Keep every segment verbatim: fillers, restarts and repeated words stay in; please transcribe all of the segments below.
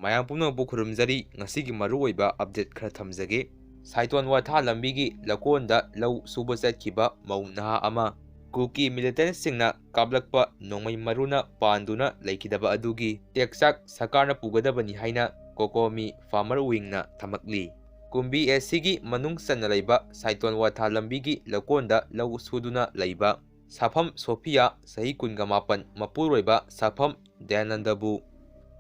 ꯃꯌꯥꯝ ꯄꯨꯝꯅꯃꯛꯄꯨ ꯈꯨꯔꯨꯝꯖꯔꯤ꯫ ꯉꯁꯤꯒꯤ ꯃꯔꯨꯑꯣꯏꯕ update ꯈꯔ ꯊꯝꯖꯒꯦ꯫ ꯁꯥꯏꯇꯣꯟ ꯋꯥꯊꯥ ꯂꯝꯕꯤꯒꯤ ꯂꯀꯣꯟꯗ ꯂꯧ ꯁꯨꯕ ꯆꯠꯈꯤꯕ ꯃꯧ ꯅꯍꯥ ꯑꯃ꯫ ꯀꯨꯀꯤ militantꯁꯤꯡꯅ ꯀꯥꯞꯂꯛꯄ ꯅꯣꯡꯃꯩ ꯃꯔꯨꯅ ꯄꯥꯟꯗꯨꯅ ꯂꯩꯈꯤꯗꯕ ꯑꯗꯨꯒꯤ ꯇꯦꯛꯆꯥꯛ ꯁꯔꯀꯥꯔꯅ ꯄꯨꯒꯗꯕꯅꯤ ꯍꯥꯏꯅ ꯀꯣꯀꯣꯃꯤ farmer wingꯅ ꯊꯝꯃꯛꯂꯤ꯫ ꯀꯨꯝꯕꯤ ACꯒꯤ ꯃꯅꯨꯡ ꯆꯟꯅ ꯂꯩꯕ ꯁꯥꯏꯇꯣꯟ ꯋꯥꯊꯥ ꯂꯝꯕꯤꯒꯤ ꯂꯀꯣꯟꯗ ꯂꯧ ꯁꯨꯗꯨꯅ ꯂꯩꯕ ꯁꯥꯐꯝ ꯁꯣꯐꯤꯌꯥ, ꯆꯍꯤ ꯀꯨꯟꯒ ꯃꯥꯄꯟ, ꯃꯄꯨꯔꯣꯏꯕ ꯁꯥꯐꯝ ꯗꯌꯥꯅꯟꯗꯕꯨ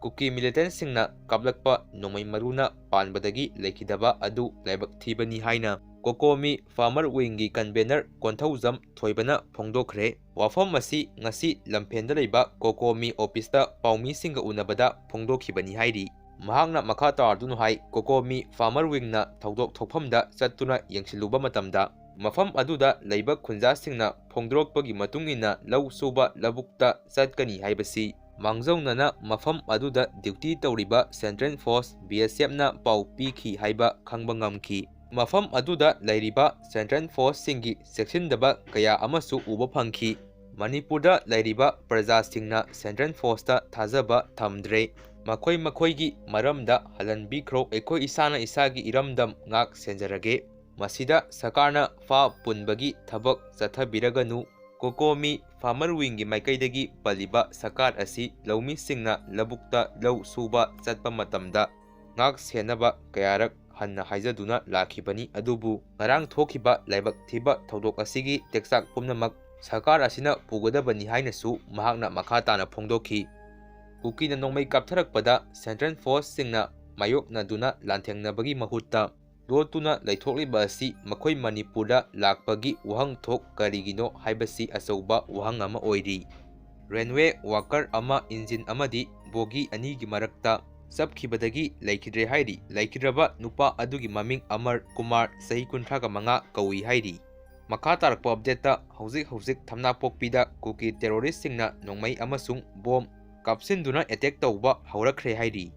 ꯀꯨꯀꯤ militantꯁꯤꯡꯅ ꯀꯥꯞꯂꯛꯄ ꯅꯣꯡꯃꯩ ꯃꯔꯨꯅ ꯄꯥꯟꯕꯗꯒꯤ ꯂꯩꯈꯤꯗꯕ ꯑꯗꯨ ꯂꯥꯏꯕꯛ ꯊꯤꯕꯅꯤ ꯍꯥꯏꯅ ꯀꯣꯀꯣꯃꯤ farmer wingꯒꯤ convener ꯀꯣꯟꯊꯧꯖꯝ ꯊꯣꯏꯕꯅ ꯐꯣꯡꯗꯣꯛꯈ꯭ꯔꯦ꯫ ꯋꯥꯐꯝ ꯑꯁꯤ ꯉꯁꯤ ꯂꯝꯐꯦꯟꯗ ꯂꯩꯕ ꯀꯣꯀꯣꯃꯤ officeꯇ ꯄꯥꯎꯃꯤꯁꯤꯡꯒ ꯎꯅꯕꯗ ꯐꯣꯡꯗꯣꯛꯈꯤꯕꯅꯤ ꯍꯥꯏꯔꯤ꯫ ꯃꯍꯥꯛꯅ ꯃꯈꯥ ꯇꯥꯔꯗꯨꯅ ꯍꯥꯏ, ꯀꯣꯀꯣꯃꯤ farmer wingꯅ ꯊꯧꯗꯣꯛ ꯊꯣꯛꯐꯝꯗ ꯆꯠꯇꯨꯅ ꯌꯦꯡꯁꯤꯜꯂꯨꯕ ꯃꯇꯝꯗ, ꯃꯐꯝ ꯑꯗꯨꯗ ꯂꯩꯕ ꯈꯨꯟꯖꯥꯁꯤꯡꯅ ꯐꯣꯡꯗꯣꯔꯛꯄꯒꯤ ꯃꯇꯨꯡ ꯏꯟꯅ ꯂꯧ ꯁꯨꯕ ꯂꯧꯕꯨꯛꯇ ꯆꯠꯀꯅꯤ ꯍꯥꯏꯕꯁꯤ ꯃꯥꯡꯖꯧꯅꯅ ꯃꯐꯝ ꯑꯗꯨꯗ duty ꯇꯧꯔꯤꯕ central force BSFꯅ ꯄꯥꯎ ꯄꯤꯈꯤ ꯍꯥꯏꯕ ꯈꯪꯕ ꯉꯝꯈꯤ꯫ ꯃꯐꯝ ꯑꯗꯨꯗ ꯂꯩꯔꯤꯕ central forceꯁꯤꯡꯒꯤ ꯆꯦꯛꯁꯤꯟꯗꯕ ꯀꯌꯥ ꯑꯃꯁꯨ ꯎꯕ ꯐꯪꯈꯤ꯫ ꯃꯅꯤꯄꯨꯔꯗ ꯂꯩꯔꯤꯕ ꯄ꯭ꯔꯖꯥꯁꯤꯡꯅ central forceꯇ ꯊꯥꯖꯕ ꯊꯝꯗ꯭ꯔꯦ꯫ ꯃꯈꯣꯏ ꯃꯈꯣꯏꯒꯤ ꯃꯔꯝꯗ ꯍꯜꯍꯟꯕꯤꯈ꯭ꯔꯣ, ꯑꯩꯈꯣꯏ ꯏꯁꯥꯅ ꯏꯁꯥꯒꯤ ꯏꯔꯝꯗꯝ ꯉꯥꯛ ꯁꯦꯟꯖꯔꯒꯦ꯫ ꯃꯁꯤꯗ ꯁꯔꯀꯥꯔꯅ ꯐꯥ ꯄꯨꯟꯕꯒꯤ ꯊꯕꯛ ꯆꯠꯊꯕꯤꯔꯒꯅꯨ꯫ ꯀꯣꯀꯣꯃꯤ farmer wingꯒꯤ ꯃꯥꯏꯀꯩꯗꯒꯤ ꯄꯜꯂꯤꯕ ꯁꯔꯀꯥꯔ ꯑꯁꯤ ꯂꯧꯃꯤꯁꯤꯡꯅ ꯂꯧꯕꯨꯛꯇ ꯂꯧ ꯁꯨꯕ ꯆꯠꯄ ꯃꯇꯝꯗ ꯉꯥꯛ ꯁꯦꯟꯅꯕ ꯀꯌꯥꯔꯛ ꯍꯟꯅ ꯍꯥꯏꯖꯗꯨꯅ ꯂꯥꯛꯈꯤꯕꯅꯤ, ꯑꯗꯨꯕꯨ ꯉꯔꯥꯡ ꯊꯣꯛꯈꯤꯕ ꯂꯥꯏꯕꯛ ꯊꯤꯕ ꯊꯧꯗꯣꯛ ꯑꯁꯤꯒꯤ ꯇꯦꯛꯆꯥꯛ ꯄꯨꯝꯅꯃꯛ ꯁꯔꯀꯥꯔ ꯑꯁꯤꯅ ꯄꯨꯒꯗꯕꯅꯤ ꯍꯥꯏꯅꯁꯨ ꯃꯍꯥꯛꯅ ꯃꯈꯥ ꯇꯥꯅ ꯐꯣꯡꯗꯣꯛꯈꯤ꯫ ꯀꯨꯀꯤꯅ ꯅꯣꯡꯃꯩ ꯀꯥꯞꯊꯔꯛꯄꯗ central forceꯁꯤꯡꯅ ꯃꯥꯌꯣꯛꯅꯗꯨꯅ ꯂꯥꯟꯊꯦꯡꯅꯕꯒꯤ ꯃꯍꯨꯠꯇ ꯂꯣꯠꯇꯨꯅ ꯂꯩꯊꯣꯛꯂꯤꯕ ꯑꯁꯤ ꯃꯈꯣꯏ ꯃꯅꯤꯄꯨꯔꯗ ꯂꯥꯛꯄꯒꯤ ꯋꯥꯍꯟꯊꯣꯛ ꯀꯔꯤꯒꯤꯅꯣ ꯍꯥꯏꯕꯁꯤ ꯑꯆꯧꯕ ꯋꯥꯍꯪ ꯑꯃ ꯑꯣꯏꯔꯤ꯫ Railway worker ꯑꯃ engine ꯑꯃꯗꯤ bogie ꯑꯅꯤꯒꯤ ꯃꯔꯛꯇ ꯆꯞꯈꯤꯕꯗꯒꯤ ꯂꯩꯈꯤꯗ꯭ꯔꯦ ꯍꯥꯏꯔꯤ꯫ ꯂꯩꯈꯤꯗ꯭ꯔꯕ ꯅꯨꯄꯥ ꯑꯗꯨꯒꯤ ꯃꯃꯤꯡ ꯑꯃꯔ ꯀꯨꯃꯥꯔ, ꯆꯍꯤ ꯀꯨꯟꯊ꯭ꯔꯥꯒ ꯃꯉꯥ ꯀꯧꯏ ꯍꯥꯏꯔꯤ꯫ ꯃꯈꯥ ꯇꯥꯔꯛꯄ updateꯇ, ꯍꯧꯖꯤꯛ ꯍꯧꯖꯤꯛ ꯊꯝꯅꯥꯄꯣꯛꯄꯤꯗ ꯀꯨꯀꯤ terroristꯁꯤꯡꯅ ꯅꯣꯡꯃꯩ ꯑꯃꯁꯨꯡ bomb ꯀꯥꯞꯁꯤꯟꯗꯨꯅ attack ꯇꯧꯕ ꯍꯧꯔꯛꯈ꯭ꯔꯦ ꯍꯥꯏꯔꯤ꯫